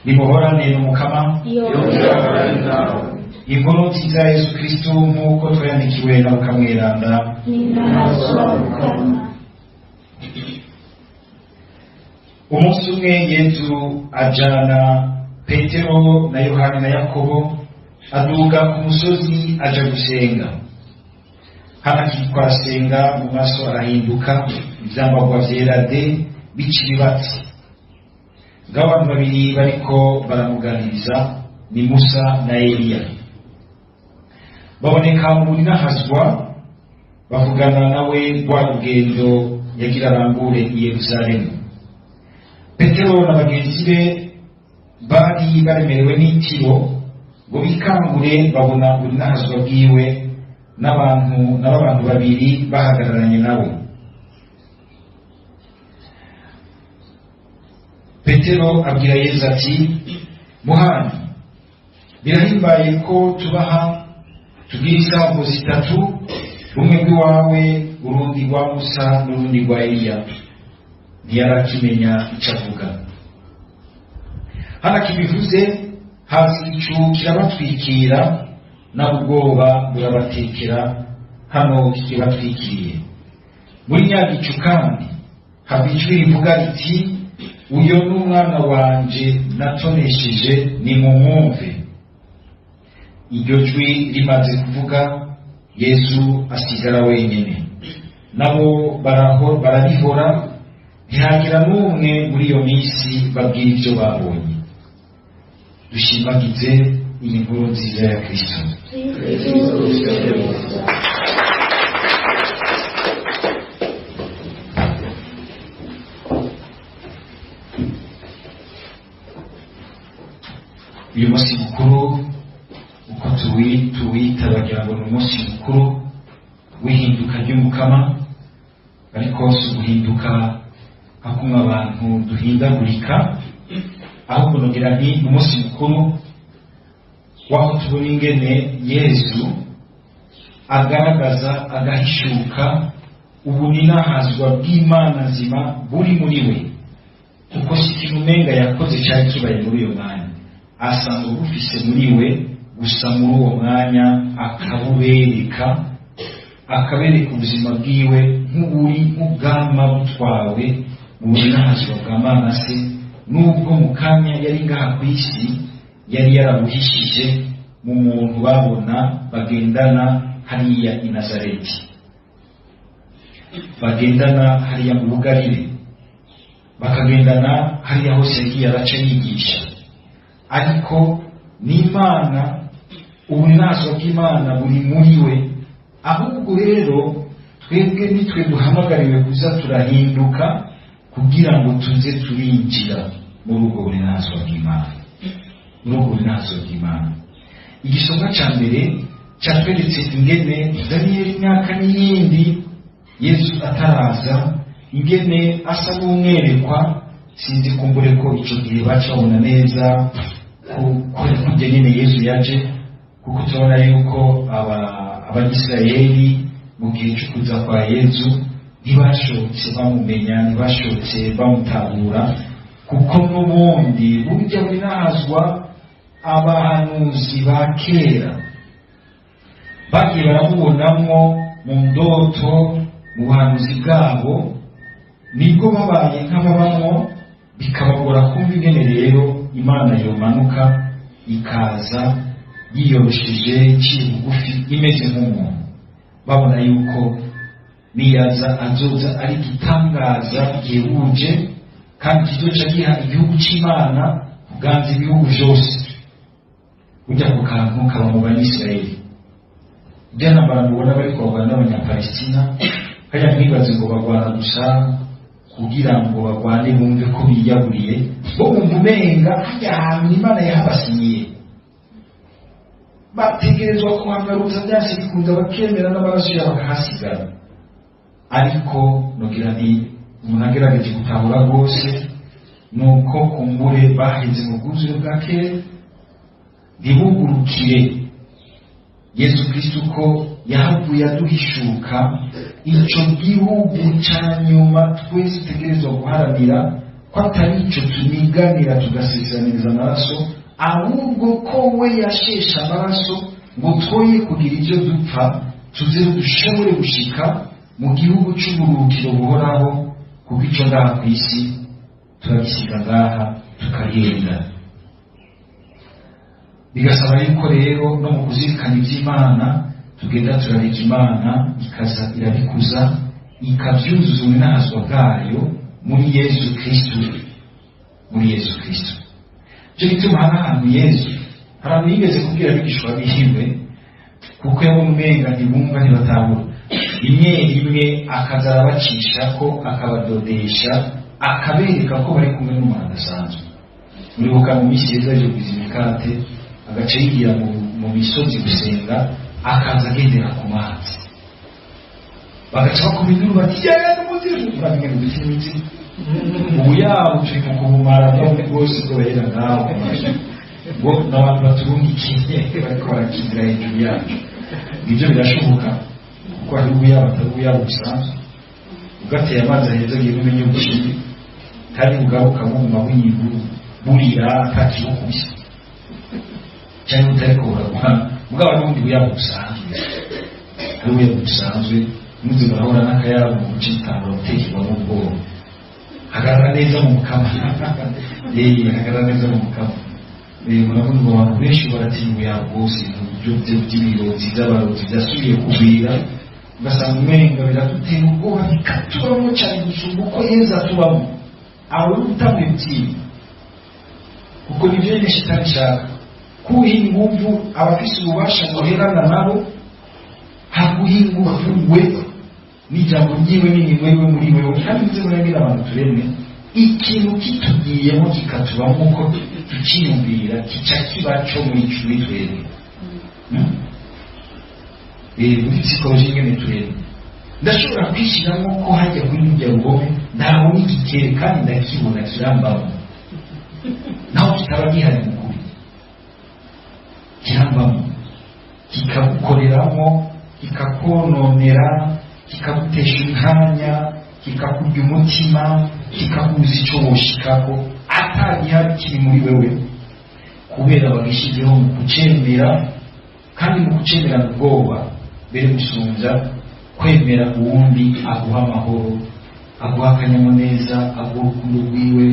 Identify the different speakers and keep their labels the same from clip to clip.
Speaker 1: Nimuhorane n'Umukama.
Speaker 2: Yongera nawe.
Speaker 1: Inkuru nziza ya Yesu Kristu nk'uko twayandikiwe na Luka Mweranda.
Speaker 2: Ninahaswa.
Speaker 1: Umunsi umwe Yezu ajana Petero na Yohani na Yakobo, aduga ku musozi aja gusenga. Hano akiriko arasenga, mu maso arahinduka, ivyambarwa vyera de bica ibibatsi. Ngaho abantu babiri bariko baramuganiriza ni Musa na Eliya, baboneka mu buninahazwa, bavugana nawe rwa rugendo yagira arangure i Yerusalemu. Petero na bagenzi be bari baremerewe n'itiro, ngo bikangure babona ubuninahazwa bwiwe n'abantu n'abantu babiri bahagararanye nawe. Petero abwira Yezu ati: "Muhanyi, birahimbaye ko tubaha tugira insambo zitatu, rumwe rw'iwawe, urundi rwa Musa n'urundi rwa Eliya." Ntiyarakimenya icyo avuga. Hano akibivuze, haza igicu kirabatwikira, nabo ubwoba burabatekera. Hano kikibatwikiriye muri nyagicu kandi hava ijwi rivuga riti: "Uyo ni umwana wanje natonesheje, nimumwumve." Iryo jwi rimaze kuvuga, Yezu asigara wenyine, nabo barabihora, ntihagira n'umwe muri iyo minsi babwira ibyo babonye. Dushimagize iyi nkuru nziza ya Kristo. Uyu munsi mukuru, uko tuwita, bagira ngo ni umunsi mukuru w'ihinduka ry'Umukama, ariko si uguhinduka nka kumwe abantu duhindagurika, ahubwo nogira nti ni umunsi mukuru w'aho tubona ingene Yezu agaragaza, agahishuka ubuninahazwa bw'Imana nzima buri muri we, kuko si ikintu umenga yakoze cyari kibaye muri uyo mwanya, asanzwe bufise muri we, gusa muri uwo mwanya akabubereka, akabereka ubuzima bwiwe nk'uburi nk'ubwama butwawe mu buninahazwa bwa Mana se, nubwo mu kanya yari ngaha ku isi yari yarabuhishije mu muntu babona bagendana hariya i Nazareti, bagendana hariya mu Bugarire, bakagendana hariya hose yagiye araca yigisha. Ariko n'Imana, ubuninahazwa bw'Imana buri muri we. Ahubwo rero twebwe nitwe duhamagariwe kuza turahinduka kugira ngo tuze turinjira muri ubwo buninahazwa bw'Imana, muri ubwo buninahazwa bw'Imana. Igisonga cya mbere cyatweretse ingene Daniyeli, imyaka n'iyindi Yesu ataraza, ingene asa n'umwerekwa. Sinzi kumbure ko icyo gihe baca babona neza ko kujya nyine Yesu yaje, kuko turabona yuko Abanyisirayeli mu gihe cyo kuza kwa Yesu ntibashobotse bamumenya, ntibashobotse bamutahura, kuko n'ubundi burya burinahazwa abahanuzi ba kera bagiye baramubonamwo mu ndoto, mu buhanuzi bwabo, nibwo babaye nk'ababamwo, bikabagora kumva ingene rero Imana yomanuka ikaza yiyorosheje, iciye bugufi, imeze nk'umuntu. Babona yuko niyaza azoza ari igitangaza gihebuje, kandi kizoca giha igihugu c'Imana kuganza ibihugu vyose. Burya ako kantu kaba mu Banyisirayeli. Burya ntambara mubona bariko bagwana n'Abanyapalestina hariya, ntibaze ngo bagwana gusa kugira ngo bagwane bumve ko biyaguriye, bo bumva umenga harya hantu Imana yahabasinyiye, bategerezwa kuhagaruza byanse bikunda, bakemera n'amaraso yabo bakahasigara. Ariko nogira nti umuntu agerageje gutahura rwose, nuko kumbure baheze mu bwuzure bwa kera, ntibugurukire Yesu Kristo ko yahavuye aduhishuka ico gihugu ca nyuma twese dutegerezwa guharanira. Ko atari ico tuniganira tugasezeraniriza amaraso, ahubwo ko we yashesha amaraso ngo twoye kugira ibyo dupfa, tuze dushobore gushika mu gihugu c'uburuhukiro buhoraho, kuko ico ngaha ku isi turagisiga ngaha tukagenda. Bigasaba yuko rero no mu kuzirikana iby'Imana tugenda turareka Imana ikaza irabikuza, ikabyuzuza ubunazwa bwayo muri Yezu Kristu, muri Yezu Kristu. Cyo gituma hari ahantu Yezu, hari ahantu yigeze kubwira abigishwa biwe, kuko yabona umenga ntibumva, ntibatahura, rimwe rimwe akaza arabacisha ko, akabadodesha, akabereka ko bari kumwe n'umuntu adasanzwe. Muribuka mu minsi yeza aje kugwiza imikate, agaca yigira mu misozi gusenga, akaza agendera ku mazi, bagaca bakoma induru bati: "Yeee, n'umuzimu!" Muramenye ngo dufite imizimu ubu yabo turi mu kubumara bwabo bwose bwo bahera ngaho ku mazu, ngo n'abantu baturungikiye bariko barakinira hejuru yacu. Ibyo birashoboka, kuko hari ubuyabo atari ubuyabo busanzwe. Ugateye amazi aheza agiye n'umenye ubushize, kandi bugaruka buguma buyibu burira atakibukubise cyangwa butariko buragwa. Mugabo n'ubundi buyabo busanzwe ari ubuyabo busanzwe, muze murahura n'akayabo mu guca itangura gutekerwa n'ubwoba. Hagarara neza mu Mukama, hagarara neza mu Mukama. Murabona ubu abantu benshi baratinya ubuyabo bwose, ibintu by'ibirozi, by'abarozi byasubiye kugwira, ugasanga umenga biradutera ubwoba, bikatubamo cyane gusumba uko Yezu atubamo. Aho uri utanguye gutinya, kuko nibyo nyine Shitani ishaka, kuha inguvu abafise ububasha buherana nabo, haguha inguvu we n'ijambo ryiwe n'imirimo yiwe muri wewe. Kandi muze murabwira abantu turemwe, ikintu kitugiyemo kikatubamo uko tukiyumvira, kica kiba co muri twebwe. Muri psychologie ingene turemwe, ndashobora kwishyiramo ko hajya kuri rujya rugome ntabona igikere, kandi ndakibona, kirambamo, naho kitaba gihari mu kuri, kirambamo, kikagukoreramo, kikakononera, kikagutesha umwanya, kikakurya umutima, kikakubuza icyo woshikako atagihari kiri muri wewe, kubera bagishyizeho mu kucemera, kandi mu kucemerana ubwoba mbere gusumbya kwemera uwundi aguha amahoro, aguha akanyamuneza, aguha urukundo rwiwe,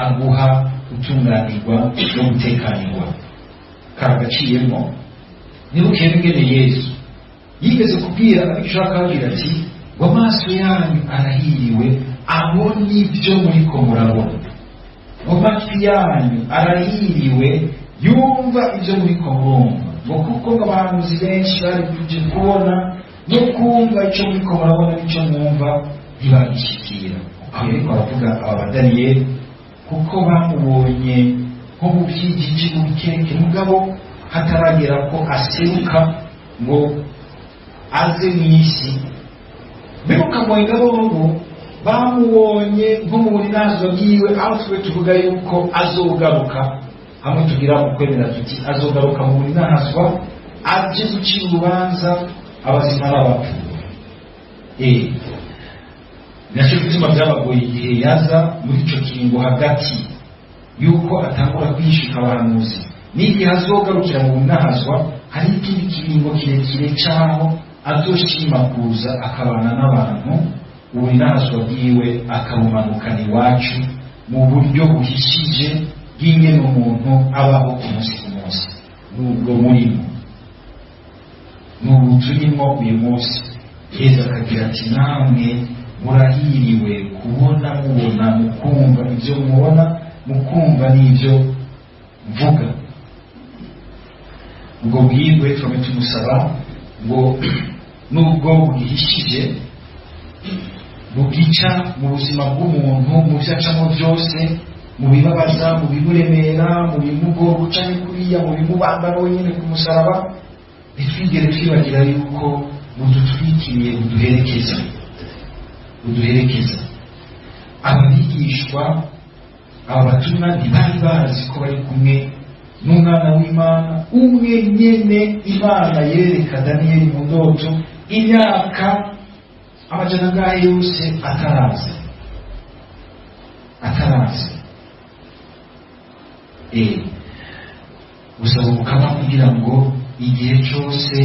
Speaker 1: aguha gutunganirwa no gutekanirwa. Karagaciyemo. Nibukere ingene Yesu yigeze kubwira abigishwa, akababwira ati ngo: "Amaso yanyu arahiriwe abona ibyo muriko murabona, ngo amatwi yanyu arahiriwe yumva ibyo muriko murumva, ngo kuko ngo abahanuzi benshi bari kuje kubona no kumva icyo muriko murabona n'icyo mwumva, ntibagishikira." Aho yariko aravuga aba badaniyeli, kuko bamubonye nko mu byigiji, mu bikeke, mugabo hataragera ko aseruka ngo aze mu isi. Mbere ukamwenga bobo bamubonye nko mu burinazo bwiwe, aho twe tuvuga yuko azogaruka, hamwe tugira mu kwemera tuti azogaruka mu burinazwa, aje gucira urubanza abazima n'abapfuye. Nacyo gituma byabagoye igihe yaza muri ico kiringo hagati yuko atangura kwihishuka abahanuzi n'igihe azogarukira mu bunahazwa, hari ikindi kiringo kirekire c'aho azoshima kuza akabana n'abantu, uburinahazwa bwiwe akabumanukana iwacu mu buryo buhishije bw'ingene umuntu abaho ku munsi ku munsi. Nubwo murimo n'ubu turimo uyu munsi, Yezu akagira ati: "Namwe murahiriwe kubona mubona, mukumva ibyo mubona, mukumva n'ibyo mvuga." Ubwo bwirwe tuba tumusaba ngo nubwo bwihishije, bugica mu buzima bw'umuntu, mu byo acamo byose, mu bibabaza, mu bimuremera, mu bimugora gucanye kuriya, mu bimubamba wenyine ku musaraba, ntitwigere twibagira yuko budutwikiriye, buduherekeza, buduherekeza. Aba bigishwa, aba batumwa, ntibari bazi ko bari kumwe n'Umwana w'Imana, umwe nyene Imana yereka Daniyeli mu ndoto imyaka amajana angahe yose ataraza. Ataraza. Gusaba Umukama kugira ngo igihe cyose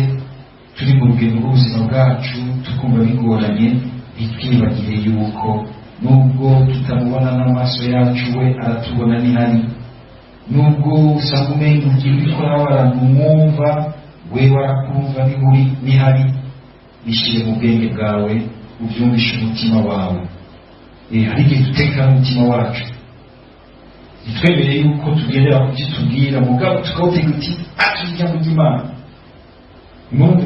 Speaker 1: turi mu rugendo rw'ubuzima bwacu tukumva bigoranye, ntitwibagire yuko nubwo tutamubona n'amaso yacu, we aratubona nihari. Nubwo usanga umenga ugira uriko urabara, ntumwumva, we warakumva nihuri nihari. Bishyire mu bwenge bwawe, ubyumvishe umutima wawe. Hari igihe dutekana umutima wacu, ntitwemere yuko tugendera ku byo tubwira, mugabo tukawutega uti atujya mu by'Imana. Impamvu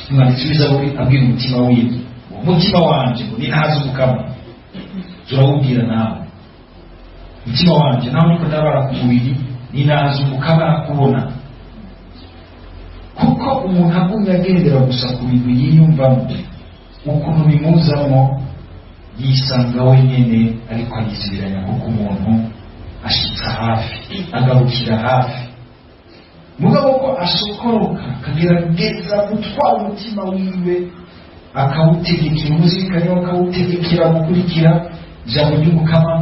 Speaker 1: umwanditsi w'Izaburi abwira umutima wiwe: "Umutima wanje ngo nintazi Umukama." Turawubwira nawe: "Umutima wanje, nawe niko ndabara ku mubiri, ninahaza Umukama arakubona." Kuko umuntu agumye agendera gusa ku bintu yiyumvamo, ukuntu bimuzamo, yisanga wenyine ariko arizibiranya, kuko umuntu ashitsa hafi, agarukira hafi. Mugabo ko asokoroka akagerageza gutwara umutima wiwe, akawutegekera umuzirikani, akawutegekera gukurikira ijambo ry'Umukama,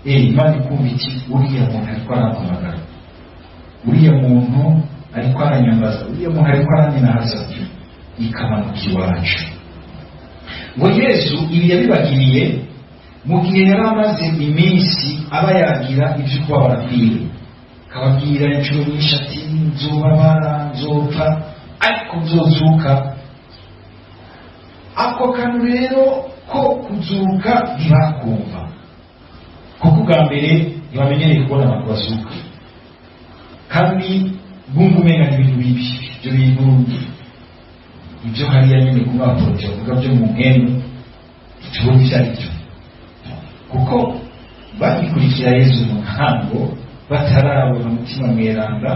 Speaker 1: Imana ikumva iti: "Uriya muntu ariko arampamagara, uriya muntu ariko aranyambaza, uriya muntu ariko araninahaza." Ikamanuka iwacu. Ngo Yesu ibi yabibagiriye mu gihe yari amaze iminsi aba yagira ibyo kubabara kwiwe, akababwira inshuro nyinshi ati: "Nzobabara, nzopfa, ariko nzozuka." Ako kantu rero ko kuzuka ntibakumva, kuko ubwa mbere ntibamenyereye kubona abantu bazuka, kandi bumva umenga ni ibintu bibi. Ibyo bintu, ibyo hariya nyine ku baporoje bavuga byo mu mpemu, ntitubona ibyo ari byo, kuko bagikurikira Yezu mu ntango, batarabona Umutima Mweranda,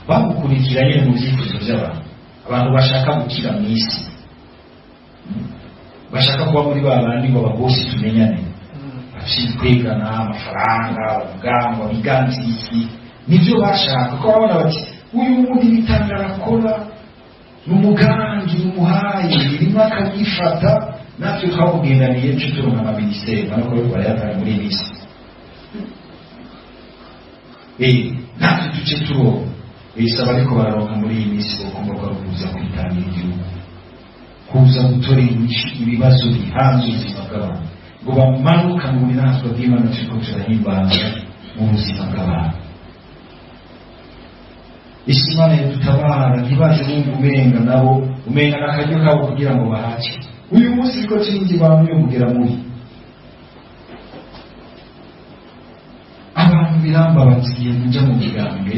Speaker 1: bamukurikira nyine mu byifuzo by'abantu. Abantu bashaka gukira mu isi, bashaka kuba muri ba bandi ngo ababosi tumenyane, bafite kwegana amafaranga, ubwanwa, biganza iki, nibyo bashaka. Kuko babona bati: "Uyu muntu ibitanga arakora, ni umugangi, ni umuhayi, rimwe akabifata, natwe twamugendaniye cyo turonka amaminisiteri." Urabona ko bariko barayatanga muri iyi minsi. Natwe duce turonka bisaba, ariko bararonka muri iyi minsi. Bagomba kuza kwitangira igihugu, kuza gutorera inyishu ibibazo bihanze ubuzima bw'abantu, ngo bamanuka mu binazwa bw'Imana turiko turahimbaza mu buzima bw'abantu. Isi Imana yadutabara, ntibaze bumva umenga nabo umenga n'akaryo kabo kugira ngo bahace. Uyu munsi riko turingi bantu yo kugera muri abantu birambabaza igihe muja mu migambwe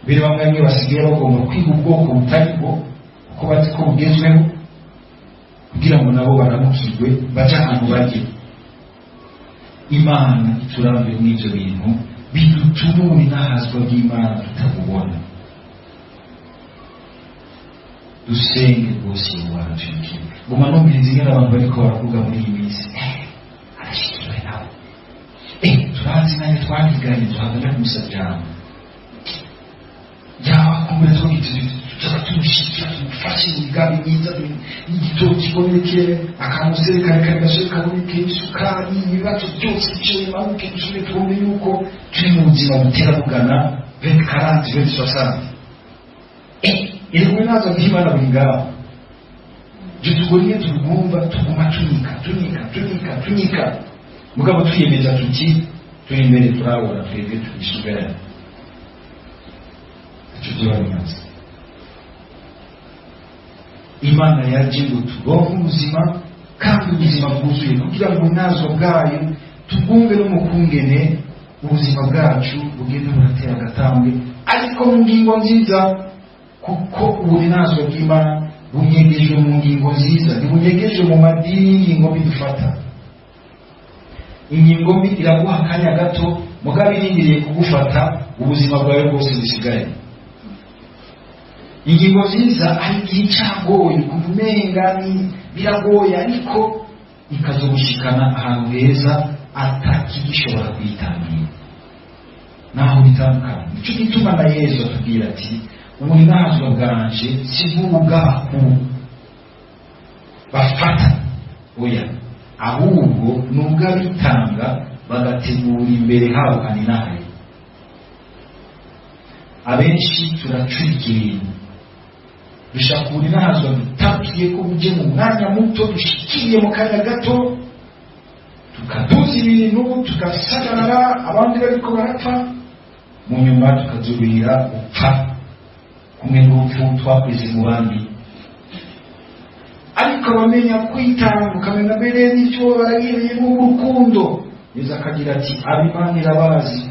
Speaker 1: mbere, bamwe bamwe basigaye bagomba kwiga ubwoko butari bwo, kuko bazi ko bugezweho, kugira ngo nabo baramukirwe baje ahantu bajye. Imana iturambiwe mw'ivyo bintu bidutuma ubunahazwa bw'Imana tutabubona. Dusenge rwose iwacu. Nguma numviriza ingene abantu bariko baravuga muri iyi minsi: "Arashikiwe nawe, turazi nayo twavuganye, tuhagana kumusajana yakumbura, tuba tumushikira, tumufashe imigambi myiza, igitoki kiboneke, akamusere karekare gasore kaboneke, isukari, ibibazo byose bice bimanuke, dusubire tubone yuko turi mu buzima butera bugana 2040, 2060." Iri kumwe nazo bw'Imana buri ngaho. Ibyo tugomye tugomba tuguma tunika tunika tunika tunika, mugabo twiyemeza tuti turi imbere, turabona twebwe tubisugarane, icyo byoba bimaze. Imana yaje ngo turonke ubuzima, kandi ubuzima bwuzuye, kugira ngo ubunazwa bwayo tubwumve no mu kungene ubuzima bwacu bugenda buratera agatambwe, ariko mu ngingo nziza, kuko ubunazwa bw'Imana bunyegejwe mu ngingo nziza, ntibunyegeje mu madini y'ingingo mbi dufata. Ingingo mbi iraguha akanya gato, mugabo irindiriye kugufata ubuzima bwawe bwose busigaye. Ingingo nziza hari igihe icagoye, kumva umenga ni biragoye, ariko ikazogushikana ahantu heza atakigishobora kuyitangira. Naho bitandukanye, nico gituma na Yezu atubwira ati: "Ubunazwa bwanje si nk'ubu bw'abakuru bafata, oya." Ahubwo ni ubw'abitanga bagategura imbere habo haninahaye. Abenshi turacurika ibintu, dushaka ubuninahazwa dutapiye ko buje mu mwanya muto, dushikiye mu kanya gato, tukaduza ibintu, tugasagarara abandi bariko barapfa, mu nyuma tukazubira gupfa kumwe n'urupfu twakweze mu bandi. Ariko abamenya kwitanga, ukamenya mbere n'icyo baragiriyemo urukundo, Yezu akagira ati: "Ab'Imana irabazi,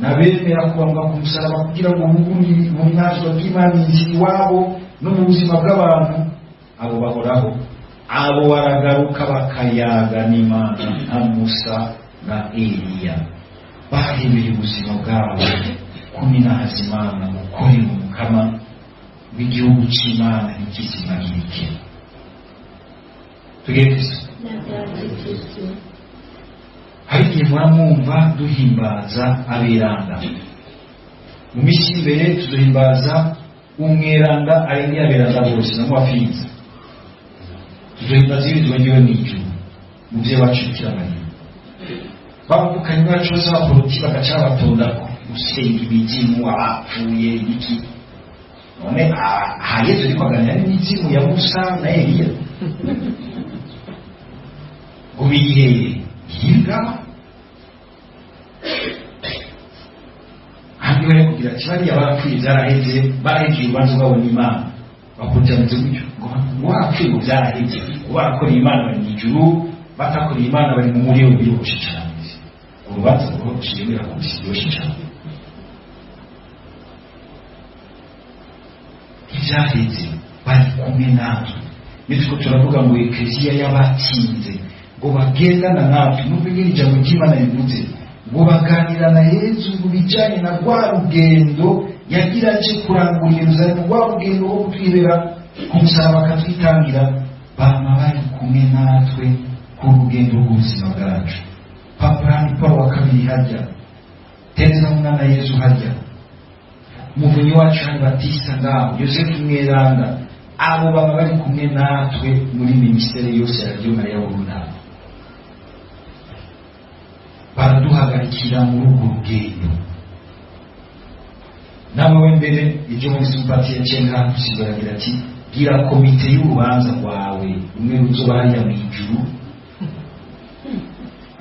Speaker 1: n'abemera kubambwa ku musaraba kugira ngo bugurure ubunazwa bw'Imana inzira iwabo no mu buzima bw'abantu, abo bahoraho, abo baragaruka bakayaga n'Imana nka Musa na Eliya." Bahebeye ubuzima bwabo kuminahaza Imana, gukorera Umukama w'igihugu cy'Imana ntikizimagirike. Tugire Kristo. Hari igihe muramwumva duhimbaza aberanda. Mu minsi y'imbere tuzohimbaza umweranda arengeye aberanda bose namuwafinza. Tuzohimbaza ibizwa ngiwe mw'ijuru, muvyeyi wacu Bikira Mariya. Bavukanyi bacu bose b'abaporoti bagaca babatondako gusenga imizimu, abapfuye, ibiki. None aha Yezu ariko aganira n'imizimu ya Musa na Eliya ngo biyihere yigaho handi bari kugira ati bariya barapfuye, byaraheze, barahejeje urubanza rwabo n'Imana. Bakurikirana gutyo ngo barapfuye, ngo byaraheze, ngo barakoreye Imana bari mu ijuru, batakoreye Imana bari mu muriro. Biroroshe cyane, urubanza rworoshe, birakubise, biroroshe cyane, ntibyaheze, bari kumwe natwe. Iyo turiko turavuga ngo ekleziya y'abatsinze, ngo bagendana natwe, nubwo nyine ijambo ry'Imana rivuze ngo baganira na Yezu ngo bijanye na rwa rugendo yagira aje kurangura Yerusalemu, rwa rugendo rwo kutwibera ku musaraba akatwitangira, bama bari kumwe natwe ku rugendo rw'ubuzima bwacu. Papa Yohani Paul wa kabiri hajya, Tereza Mwana Yezu hajya, Umuvunyi wacu Yohani Batista ngaho, Yosefu Mweranda, abo baba bari kumwe natwe muri minisiteri yose ya Radiyo Mariya Burunani, baraduhagarikira muri urwo rugendo. Nawe we mbere ibyo muri simpati ya cenga gusigaragira ati: "Gira komite y'urubanza rwawe, rumwe ruzoba hariya mu ijuru,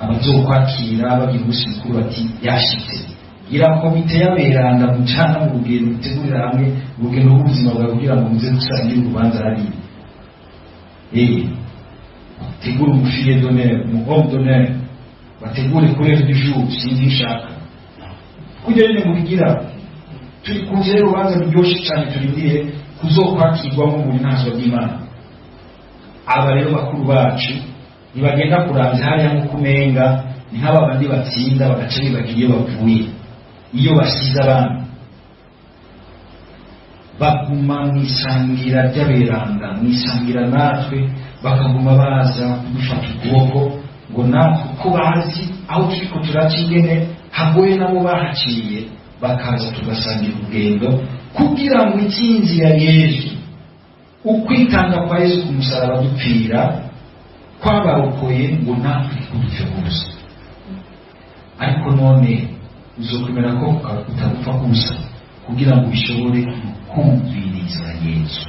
Speaker 1: abazokwakira bagira umunsi mukuru bati yashitse. Gira komite y'aberanda mucana mu rugendo, mutegurira hamwe urugendo rw'ubuzima bwawe kugira ngo muze gusangire urubanza hariya. Bategure umufille d'honneur, umu homme d'honneur, bategure couleur du jour, sinzi ushaka kujya nyine mubigira." Turi ku nzira y'urubanza ruryoshye cyane turindiriye kuzokwakirwamo mu binazwa by'Imana. Aba rero bakuru bacu ntibagenda kuramvya hariya nk'uko umenga ni nk'aba bandi batsinda bagaca bibagira iyo bavuye, iyo basize abandi. Baguma mu isangira ry'aberanda, mu isangira natwe, bakaguma baza kudufata ukuboko ngo natwe ko bazi aho turiko turaca ingene hagoye, nabo bahaciye, bakaza tugasangira urugendo kugira ngo intsinzi ya Yezu, ukwitanga kwa Yezu ku musaraba dupfira kwabarokoye, ngo natwe ntidupfe gusa. Ariko none uzokwemera ko utagupfa kubusa kugira ngo bishobore kumviriza Yezu?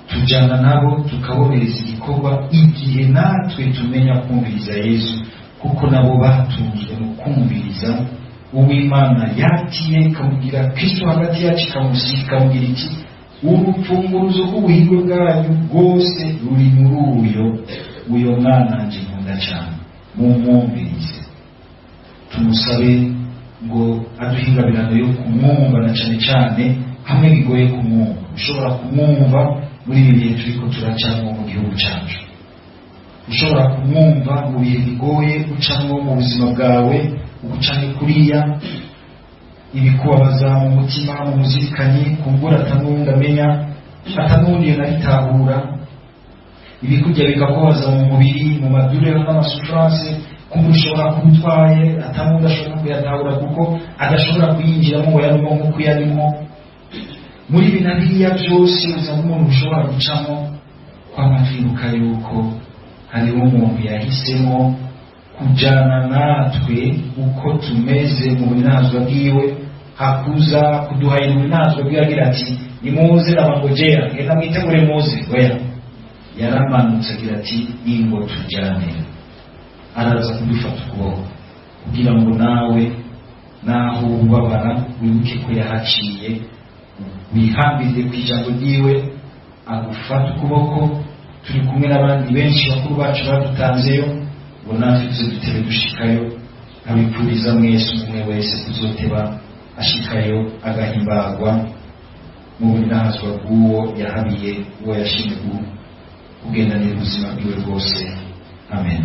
Speaker 1: Tujyana nabo tukabohereza igikorwa igihe natwe tumenya kumviriza Yezu, kuko nabo batunzwe no kumviriza Uwimana yatiye ikamugira Kristo hagati yacu, ikamusiga, ikamugira iki: "Urupfunguruzo rw'ubuhirwe bwanyu bwose ruri muri uyo mwana nje nkunda cyane, mumwumvirize." Tumusabe ngo aduhe ingabirano yo kumwumva, na cyane cyane hamwe bigoye kumwumva. Ushobora kumwumva muri ibi bihe turiko turacamo mu gihugu cyacu, ushobora kumwumva mu bihe bigoye ucamwo mu buzima bwawe, ugucanye kuriya ibikubabaza mu mutima, mu muzirikanyi, kumbura atanundi amenya, atanundi anabitahura, ibikujya bikakubaza mu mubiri, mu madurero n'amasouffrance, kumbura ushobora kuba utwaye atanundi ashobora kuyatahura kuko adashobora kuyinjiramo ngo yarimo nk'uko uyarimo. Muri ibi na biriya byose ubuzima bw'umuntu bushobora gucamo, kwama twibuka yuko Hariho umuntu yahisemo kujana natwe uko tumeze mu bunazwa bwiwe, hakuza kuduhayira ubunazwa bwiwe agira ati: "Nimuze, nabangojera, ngenda mwitegure muze." Oya, yaramanutse agira ati: "Ingo tujane." Araza kudufata ukuboko kugira ngo nawe naho ubabara wibuke ko yahaciye, wihambirire ku ijambo ryiwe, agufata ukuboko. Turi kumwe n'abandi benshi bakuru bacu badutanzeyo ngo natwe tuze dutebe dushikayo. Nkabipfuriza mwese, umwe wese, kuzoteba ashikayo, agahimbagwa mu bunahazwa bw'uwo yahabiye, uwo yashimye kugendanira ubuzima bwiwe bwose. Amen.